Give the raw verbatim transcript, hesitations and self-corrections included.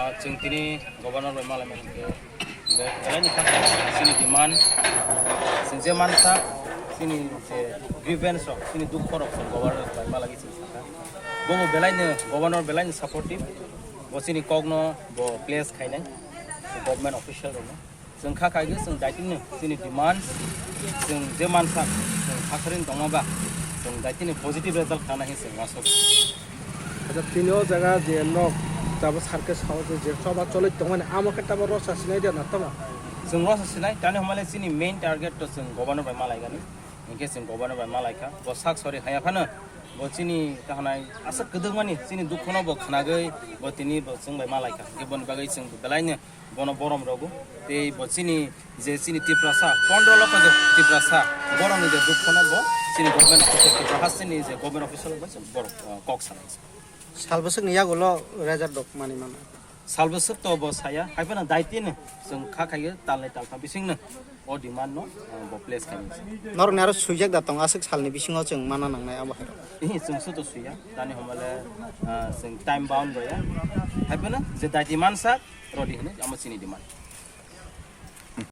Chwng tini governor bai malai mani khe, be-, belai ni kha chini demand, chwng je mansa, chini je grievance rok, chini dukho rok chwng governor bai malai chwng sakha. Bo bo belai no governor belai no supportive, bo chini kok no bo place khainai, government official rok no. Chwng kha khaigwi chwng daitino chini demand, chwng je mansa chwng kha khwrwng tongma ba chwng daitino positive result khana hinwi chwng uansuk. Acha, tini o jaga je nok, jabo sarke sao je, je choba choloi tongmani, amo khe tabo rosa sinai de na tamo? Chwng rosa sinai, tani hwnmale chini main target to chwng governor bai malaigani. Hinkhe chwng governor bai malaikha. Bo sak sori haya phano bo chini kahanai aswk kwdwkmani chini dukhono bo khnagwi bo tini bo chwng bai malaikha. Hinkhe boni bagwi chwng belaino bono borom rogo. Tei bo chini je chini Tiprasa, pondro lokho je Tiprasa, borokni je dukhono bo chini government officer Tipra hasteni je government officer bo borok, uh, kok sanai. Sal bwswkni yagulo result rok mani mano. Sal bwswk to bo saya, hai phano daitino chwng kha khaio talnai taltham bisingno o demand no, uh, bo place khaio. Norokni aro swijak da tong aswk salni bisingo chwng mana nangnai abo hai rok? Ihi chwng swi to swiya, tani hwnmale, uh, chwng time bound rwya. Hai phano je daiti mansa rodi hwnwi amo chini demand.